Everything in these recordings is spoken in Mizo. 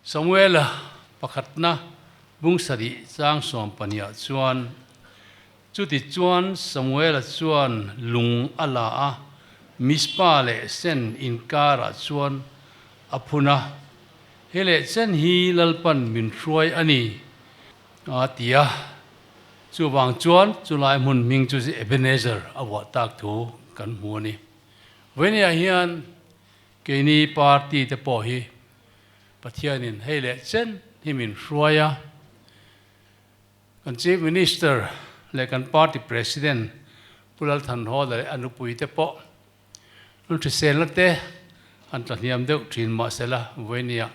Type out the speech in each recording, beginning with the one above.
Samuela pakhatna bung sarih chang sawmpahnih ah chuan, Chutichuan Samuela chuan lung a la a, Mizpa leh Sen inkarah chuan a phun a, He leh chen hi Lalpan min hruai a ni, a ti a. Chuvang chuan chulai hmun hming chu Ebenezer a vuah tak thu kan hmu a ni. Vawinia hian keini party te pawh hi Pathianin hei leh chen hi min hruai a. Kan Chief Minister leh kan Party President Pu Lal Thanhawla leh a nupuite pawh an hriselna te an tlahniam deuh thin mahsela vawinia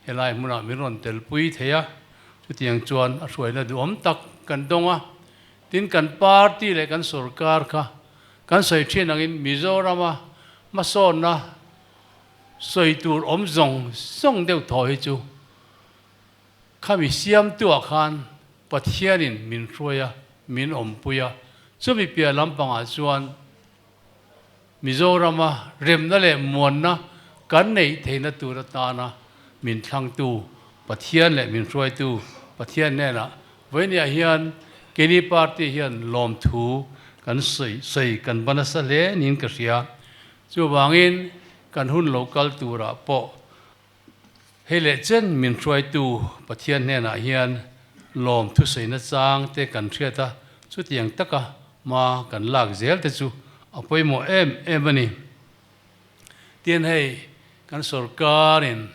helai hmunah min rawn telpui thei a, chutiang chuan a hruaina duhawm tak kan dawng a. Tin, kan party leh kan sorkar kha kan sawi thin angin Mizorama hmasawnna sawi tur awm zawng zawng deuh thaw hi chu Khami siamtuah khan Pathianin min hruai a, min awmpui a. Chumi piah lampangah chuan Mizorama remna leh muanna kan neih theihna tur atana min thlangtu Pathian leh min hruaitu Pathian hnenah vawiiniah hian keini party hian lawmthu kan sawi sawi kan va nasa hle niin ka hria. Chuvangin kan hun lo kal turah pawh Hei leh chen min hruaitu Pathian hnenah hian lawm thusaina chang te kan hriat a, chutiang taka hma kan lak zel te chu a pawimawh em em a ni. Tin hei kan sorkarin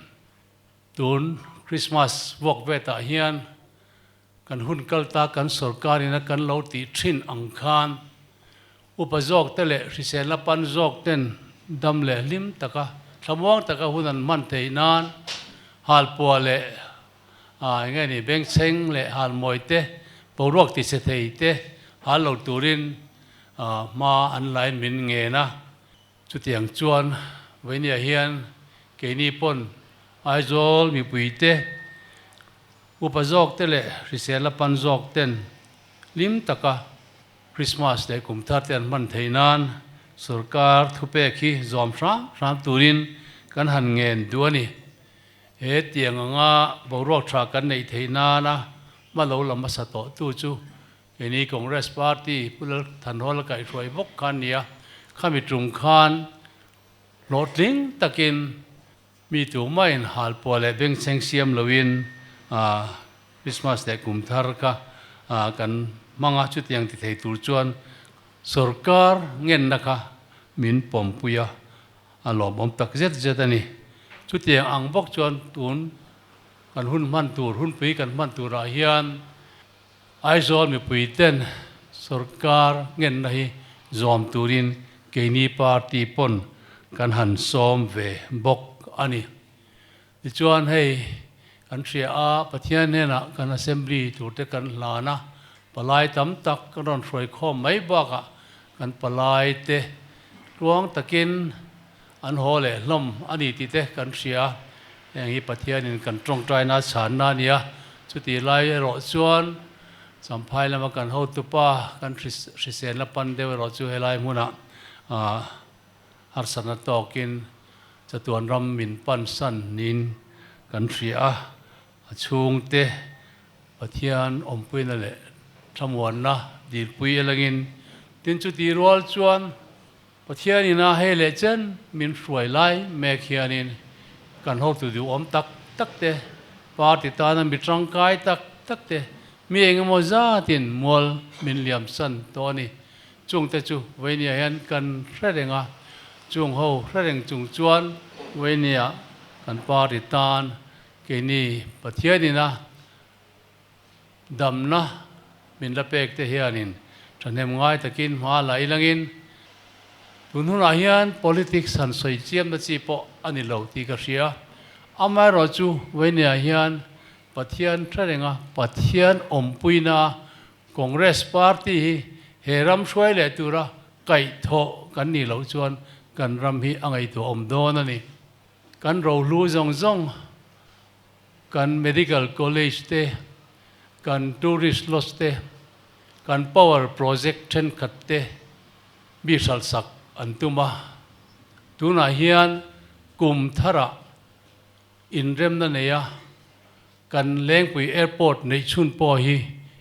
tun Christmas vuak vetah hian kan hun kal ta kan sorkarin a kan lo tih thin ang khan Upa zawk te leh hriselna pan zawk ten dam leh hlim taka thlamuang taka hun an hman theih nan halpuah leh eng nge ni bengchheng leh halmawi te boruak tichhe thei te hal lo turin hma an lain min ngen a. Chutiang chuan vawinia hian keini pawn Aizawl mipui te upa zawk te leh hriselna pan zawk ten hlim taka Christmas leh kum thar te an hman theih nan sorkar thupek hi zawm hram hram turin kan han ngen duh a ni. He tiang anga boruak tha kan neih theih nana hma lo la hmasa tawh tu chu keini Congress Party Pu Lalthanhawla kaihhruai bawk kha a ni a, khami tum khan hlawhtling takin mi tumah in halpuah leh bengchheng siam loin Christmas leh kum thar kha kan hmang a, chutiang ti thei tur chuan sorkar ngenna kha min pawmpui a, a lawmawm tak zet zet a ni. Chutiang ang bawk chuan tun kan hun hman tur, hunpui kan hman turah hian Aizawl mipui ten sorkar ngenna hi zawm turin keini party pawn kan han sawm ve bawk a ni. Tichuan hei kan hria a, Pathian hnenah kan assembly turte kan hlan a, palai tam tak kan rawn hruai khawm mai bakah kan palai te tluang takin an haw leh hlawm a ni tih te kan hria. Heng hi Pathianin kan tawngtaina a chhanna a ni a, chutih lai erawh chuan Champhai lama kan hotupa kan hriselna pan deuh erawh chu helai hmunah harsatna tawkin chatuan ram min pansan niin kan hria a, a chhungte Pathian awmpuina leh thlamuanna dilpui elangin tin chutih rual chuan Pathianin a hei leh chen min hruai lai mek hianin kan hotu duhawm tak tak te, party tana mi tangkai tak tak te, mi engemaw zatin mual min liamsan tawh a ni. Chungte chu Vainia hian kan hre reng a, chung ho hre reng chung chuan Vainia kan party tan keini Pathianin a damna min la pek te hianin thahnem ngai takin hma la ilangin tun hunah hian politics han sawi chiamna chi pawh a ni lo tih ka hria. Amaherawhchu Vainia hian Pathian hre reng a, Pathian awmpuina Congress party hi he ram hruai leh tura kaihthawh kan nih loh chuan kan ram hi a ngaihtuah awm dawn a ni. Kan rohlu zawng zawng, kan medical college te, kan tourist lodge te, kan power project thenkhat te mi hralhsak an tum a. Tunah hian kum tharah inremna neia. Kan Lengpui Airport neih chhun pawh hi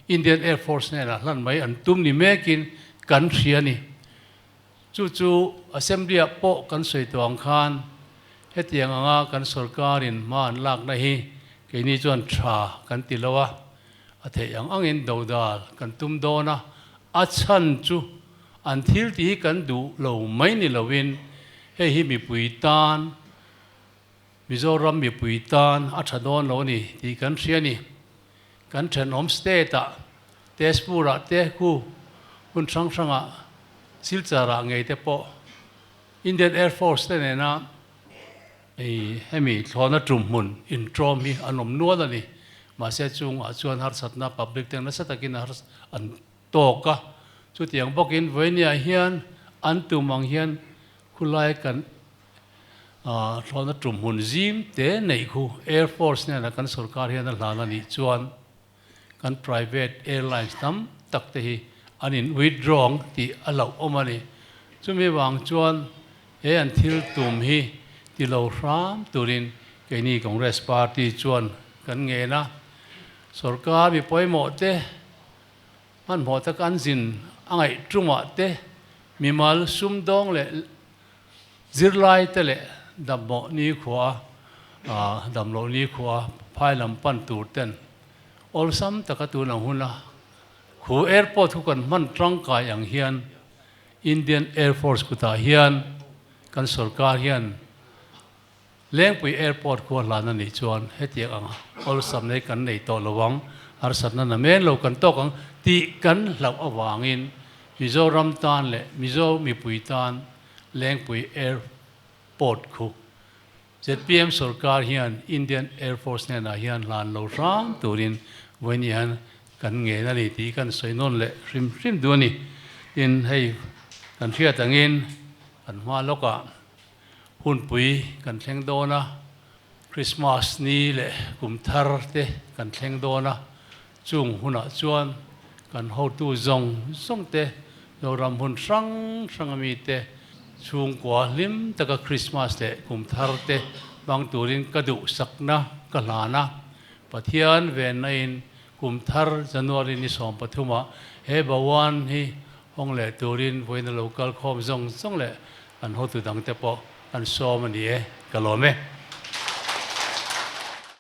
Indian Air Force hnenah hlan mai an tum ni mekin kan hria a ni. Chu chu Assembly-ah pawh kan sawi tawh ang khan hetiang anga kan sorkarin hma an lakna hi keini chuan tha kan ti lo a, a theih ang angin dodal kan tum dawn a, a chhan chu an thil tih hi kan duh lo mai ni loin hei hi mipui tan Mizoram mipui tan a tha dawn lo a ni tih kan hria a ni. Kan thenawm state-ah Tezpur-ah te khu hmun hrang hrangah Silchar-ah ngei te pawh Indian Air Force te nena hemi thlawhna tum hmun intrawm hi an awm nual a ni. Mahse chungah chuan harsatna public te nasa takin an tawk a. Chutiang bawkin vawinia hian an tum ang hian khulai kan Thlawhna tum hmun zim te neih khu Air Force hnenah kan sorkar hian a hlan a nih chuan kan private airlines tam tak te hi an in withdraw ang tih a hlauh awm a ni. Chumi vang chuan he an thil tum hi ti lo hram turin keini Congress party chuan kan ngen a. Sorkar mi pawimawh te hmanhmawh taka an zin a ngaih tumah te mimal sumdawng leh Zirlai te leh damhmawh nikhua damloh nikhua phai lam pan tur ten awlsam taka tun ang huna khu airport khu kan hman tangkai ang hian Indian Air Force kutah hian kan sorkar hian Lengpui airport khua hlan a nih chuan hetiang ang awlsam nei kan nei tawh lo ang, harsatna na men lo kan tawk ang tih kan hlauh avangin Mizoram tan leh Mizo mipui tan Lengpui Airport khu zpm sorkar hian Indian Air Force hnenah hian hlan lo hram turin vawiin hian kan ngen a ni tih kan sawi nawn leh hrim hrim duh a ni. Tin, hei kan hriat angin kan hma lawkah hunpui kan thleng dawn a, Krismas ni leh kum thar te kan thleng dawn a, Chung hunah chuan kan hotu zawng zawng te, Zoram hun hrang hrang a mite chhungkua hlim taka Krismas leh kum thar te hmang turin ka duhsakna ka hlan a. Pathian vennain kum thar January ni 13 ah he Bhawan hi hawng leh turin vawiina lo kal khawm zawng zawng leh kan hotu dangte pawh kan sawm a ni e, ka lawm e.